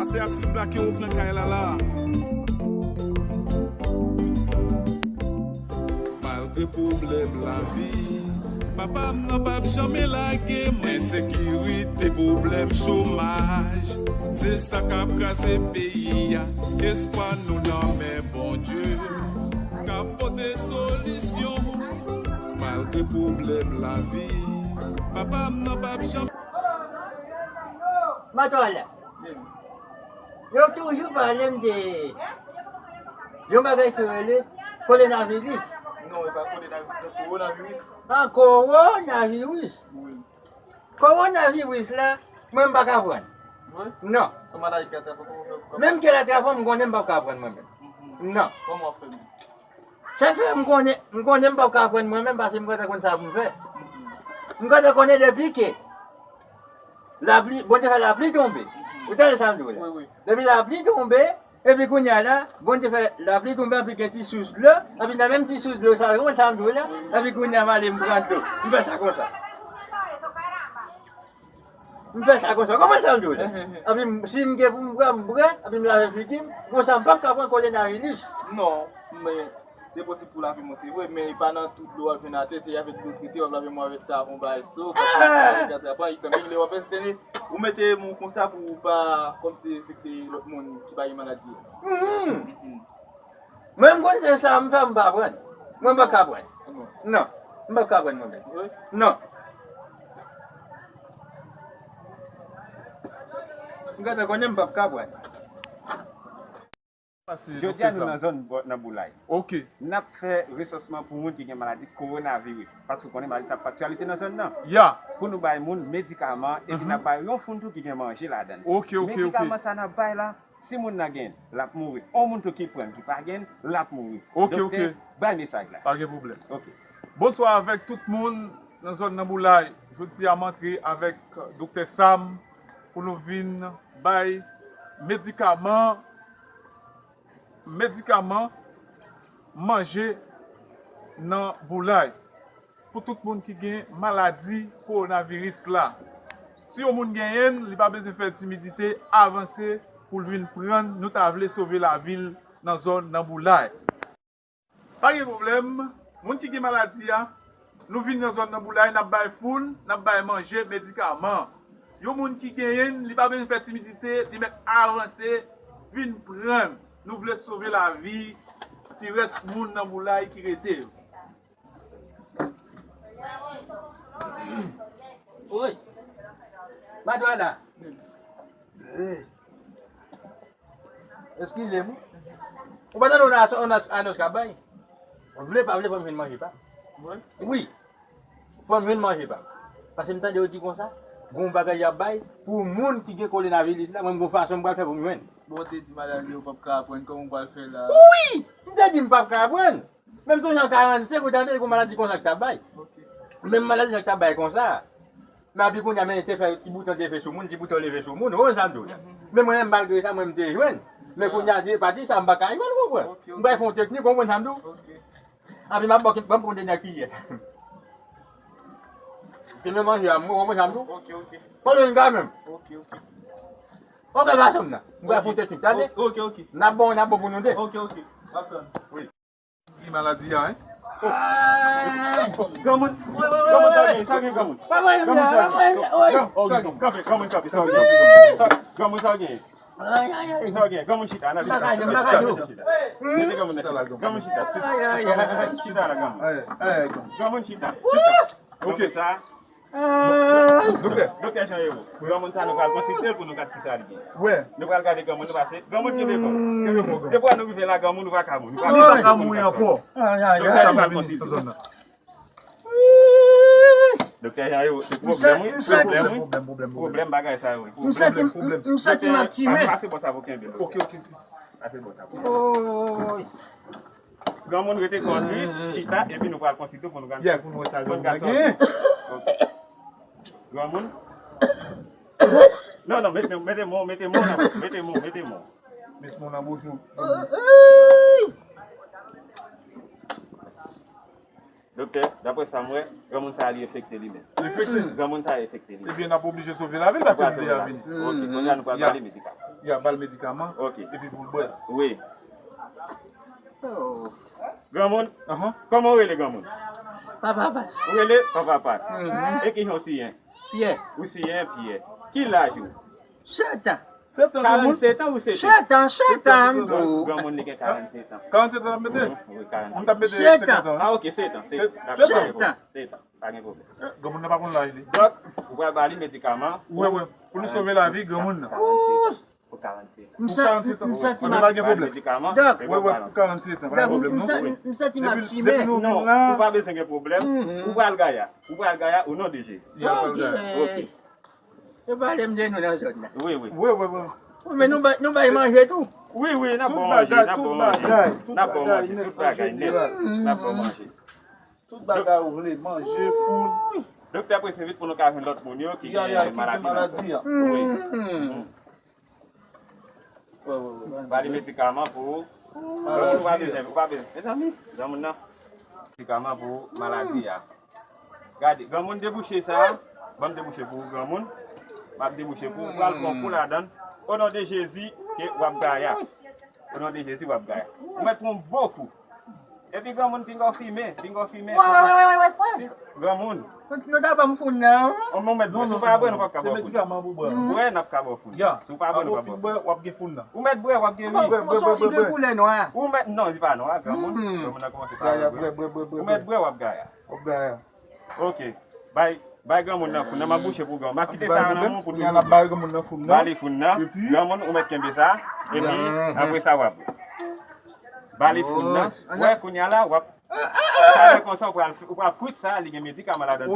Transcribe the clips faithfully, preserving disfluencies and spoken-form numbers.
Pase atis black yo k nan kay la la. Malgre pwoblèm lavi, papa m nan p ap janmen lage m. Ensekirite, pwoblèm chomaj, se sa k ap kraze peyi a. Espwa nou nan men Bondye k ap pote solisyon. Malgre pwoblèm lavi, papa m nan p ap janm. Matwala, yo toujou pale m de yon bagay ki rele kolenaviris. Non, e pa kolenaviris, se kowonaviris. Ah, kowonaviris. Wi. Kowonaviris la, mwen m pa ka pran. Vre? Non. Se maladi ki atrape w, kòman w fè pou... Menm ke l atrape m, m konnen m p ap ka pran mwen menm. Mhm. Non. Kòman w fè menm? Sa fè m konnen, m konnen m p ap ka pran mwen menm, paske m gentan konn sa pou m fè. M gentan konnen depi ke lapli, Bondye fè lapli tonbe. Ou tande sa m di w la? Wi, wi. Depi lapli tonbe, epi kounye a la, Bondye fè lapli tonbe, epi gen ti sous dlo, epi nan menm ti sous dlo sa yo, ou konn sa m di w la? Epi kounye a m ale m pran dlo. M fè sa konsa. M fè sa konsa. Konprann sa m di w la? Epi m, si m gen pou m pran, m pran, epi m lave figi m, konsa m p ap ka pran kolenaviris. Non, men se posib pou w lave men w, se vre, men e pa nan tout dlo w ap jwenn atè, se avèk dlo trete, w ap lave men w avèk savon, bagay so, paske sa atrapè, e kanmenm lè w ap estene, ou mete men w konsa pou w pa kòmsi enfekte lòt moun ki pa gen maladi a. Mhm. Mhm. Mwen, m konn se sa m fè, m pa pran. Mwen, m pa ka pran. Non. Non. M pa ka pran mwen menm. Wi. Non. M gentan konnen m p ap ka pran. Jodi a, nou nan zòn bò, nan Boulay. Ok. N ap fè resèsman pou moun ki gen maladi kowonaviris. Paske w konnen maladi sa ap aktyalite nan zòn nan. Ya. Pou nou bay moun medikaman, epi n ap bay yon foun tou ki gen manje ladan l. Ok, ok, ok. Medikaman sa n ap bay la, si moun nan gen l, l ap mouri. On moun tou ki pran l, ki pa gen l, l ap mouri. Ok, ok. Doktè, bay mesaj la. Pa gen pwoblèm. Ok. Bonswa avèk tout moun nan zòn nan Boulay. Jodi a, m antre avèk Doktè Sam pou nou vin bay medikaman, medikaman, manje nan Boulay. Pou tout moun ki gen maladi kowonaviris la. Si yon moun genyen l, li pa bezwen fè timidite, avanse pou l vin pran l. Nou ta vle sove lavi l nan zòn nan Boulay. Pa gen pwoblèm, moun ki gen maladi a, nou vin nan zòn nan Boulay, n ap bay foun, n ap bay manje, medikaman. Yon moun ki genyen l, li pa bezwen fè timidite, li mèt avanse, vin pran l. Nou vle sove lavi ti rès moun nan Boulay ki rete yo. Wi. Madwala. Eskize m. Ou pa tande yon anons, yon anons k ap bay? Vle pa vle, fò m jwenn manje pa m. Wi. Fò m jwenn manje pa m. Paske m tande yo di konsa, gen yon bagay y ap bay pou moun ki gen kowonaviris la, mwen m gon fason m pral fè pou m jwenn. Bon, w te di maladi yo p ap ka aprann, kòman w pral fè la? Wi! M te di m p ap ka aprann. Menm sonje an karannsenk, ou tande gon maladi konsa ki t ap bay. Ok. Menm maladi sa ki t ap bay konsa. Men epi kounye a, men te fè ti bouton te leve sou moun, ti bouton leve sou moun, ou konn sa m di w la. Men mwen menm, malgre sa, mwen m te jwenn. Men kounye a, di, pati sa, m pa ka jwenn, ou konprann? Ok, ok. M bay fè yon teknik, ou konprann sa m di w? Ok. Epi m ap ba w, ban m pran dènye kiyè. Epi men manje a, ou konprann sa m di w? Ok, ok. Pandan n ka menm. Ok, ok. Ok, gason m nan. M bay fè yon teknik, tande? Ok, ok. N ap bon, n ap bon pou nou de. Ok, ok. M ap tann. Wi. Gen maladi a, en? Granmoun, granmoun sa gen, sa gen granmoun. Granmoun sa gen. Sa gen, kanpe, granmoun kanpe, sa gen, kanpe, granmoun. Sa, granmoun sa gen. Sa gen, granmoun chita, nan chita, chita, chita. Mete granmoun nan chita, granmoun chita, chita. Granmoun chita la, granmoun. Granmoun chita, chita. Ok. Granmoun sa. Doktè. Doktè Jean Héro. Granmoun sa nou pral konsilte l pou nou gad kisa li gen. Wi. Nou pral gade granmoun nou pase. Granmoun kenbe kò w. Kenbe kò w, granmoun. Depi nou rive la, granmoun ou pa ka mouri. Ou pa ka mouri ankò. Doktè sa pral konsilte. Doktè Jean Héro, se pwoblèm, wi. Pwoblèm, wi. Pwoblèm, pwoblèm, pwoblèm. Pwoblèm bagay sa yo, wi. M santi, m santi m ap timen. Pase bò sa pou kenbe l. Ok, ok. Pase bò sa pou kenbe l. Granmoun rete kò tris, chita, epi nou pral konsilte pou nou gad. Yeah, pou nou wè sa granmoun nan gen. Ok. Granmoun. Non, non, mete, mete men w, mete men w nan, mete men w, mete men w. Mete men w nan bouch ou. Doktè, daprè sa m wè, granmoun sa a li enfekte li menm. Li enfekte? Granmoun sa a enfekte li menm. Ebyen, n ap oblije sove lavi l paske li deja vini. Ok, kounye a nou pral ba li medikaman. Y a ba l medikaman, ok, epi pou l bwè. Wi. Oh. Granmoun, ahan, kòman w rele granmoun? Papa Pat. Ou rele Papa Pat. Mhm. E ki jan w siyen? Pyè. Ou siyen Pyè. Ki laj ou? Sèt an. Sèt an, granmoun? Karannsèt an ou sèt an? Sèt an, sèt an, m di w. Granmoun li gen karannsèt an. Karannsèt an l ap mete? Mhm, wi, karannsèt an. Moun t ap mete senkant an. Ah, ok, sèt an. Sèt an. Sèt an. Sèt an. Pa gen pwoblèm. Eh, granmoun nan pa konn laj li. Dòk, ou pral ba li medikaman. Wi, wi. Pou nou sove lavi granmoun nan. Pou karannsèt an. Pou karannsèt an. M santi m ap... Ba li medikaman. Dòk. Wi, wi, pou karannsèt an, pa gen pwoblèm non. M santi m ap fimen. Depi nou vin la. Non, ou pa bezwen gen pwoblèm. Ou pral gaya. Ou pral gaya o non de Jezi. Ok. Ok. Yo pale m de nou nan zòn nan. Wi, wi. Wi, wi, wi. Wi, men nou bay, nou bay manje tou. Wi, wi, n ap ba w manje, n ap ba w manje. Tout bagay, tout bagay, tout bagay, tout bagay nèt. N ap ba w manje. Tout bagay ou vle, manje, foul. Doktè prese vit pou nou ka jwenn lòt moun yo ki gen maladi nan zòn. Wi. Ba li medikaman pou ou. Ou pa bezwen, ou pa bezwen. Mezanmi, granmoun nan. Medikaman pou maladi a. Gade, granmoun debouche sa, ban m debouche pou ou, granmoun. M ap debouche pou ou, pral pran kou ladan l. O non de Jezi, ke w ap gaya. O non de Jezi, w ap gaya. Ou mèt pran yon bon kou. Epi granmoun, pinga w fimen, pinga w fimen. Wè, wè, wè, wè, wè, wè. Granmoun. Nou ta ban m foun nan. Ou mèt bwè, si w pa bwè, nou p ap ka ba w foun. Se medikaman pou bwè. Bwè, n ap ka ba w foun. Si w pa bwè, nou p ap ba w foun. Apre w fin bwè, w ap gen foun nan. Ou mèt bwè, w ap gen wi. Bwè, bwè, bwè, bwè. Ou mèt, non, li pa non, a, granmoun. Granmoun nan kòmanse pa bwè. Bwè, bwè, bwè, bwè. Ou mèt bwè, w ap gaya. W ap gaya. Ok. Bay, bay granmoun nan foun nan, m ap bouche pou granmoun. M ap kite sa nan men w pou nou. Ba li foun nan. Granmoun, ou mèt kenbe sa. Epi, apre sa, w ap ba li foun nan. Wè, kounye a la, w ap, sa fè konsa, ou pral, ou pral kwit sa, li gen medikaman ladan l.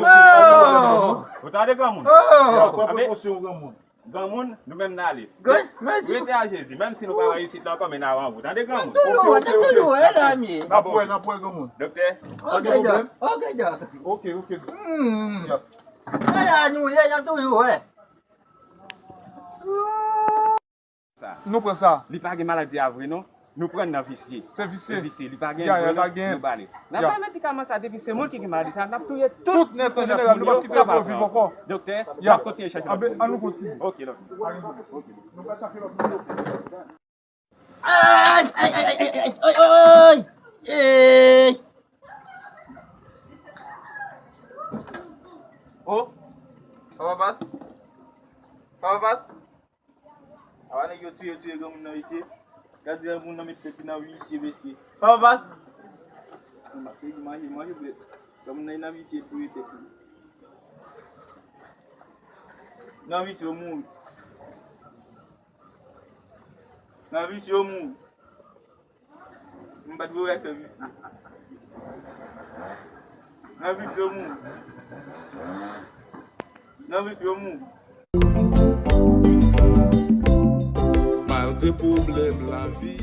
Ou tande, granmoun? Pran prekosyon, granmoun. Granmoun, nou menm n ale. Rete a Jezi, menm si nou pa wè isit la ankò, men n a wè an bout. Tande, granmoun? N ap wè, n ap wè, granmoun. Doktè? Ok, dòk. Ok, dòk. Ok, ok. Se la nou ye, n ap toujou wè. Nou pran sa. Li pa gen maladi a vre, non. Nou pran nan visye. Se visye. Se visye. Li pa gen vre, nou ba li. N ap bay medikaman sa, depi se moun ki gen maladi sa, n ap touye tout nèt an jeneral, nou p ap kite yo viv ankò. Doktè, n ap kontinye chache lòt moun. Ann nou kontinye. Ok, lòt moun. Ok. Nou pral chache lòt moun. Ay, ay, ay, ay, ay, ay, ay, ay, ay. Ey. Oh. Papa Pas. Papa Pas. Apa nèg yo touye, touye granmoun nan visye. Gade granmoun nan met tèt li nan visye, mesye. Papa Pas. Mwen ap seye di manje, manje bwè. Granmoun nan nan visye touye tèt li. Nan visye yo mouri. Nan visye yo mouri. M pa t vle wè fè visye. Nan visye yo mouri. Nan visye yo mouri. Malgre pwoblèm lavi.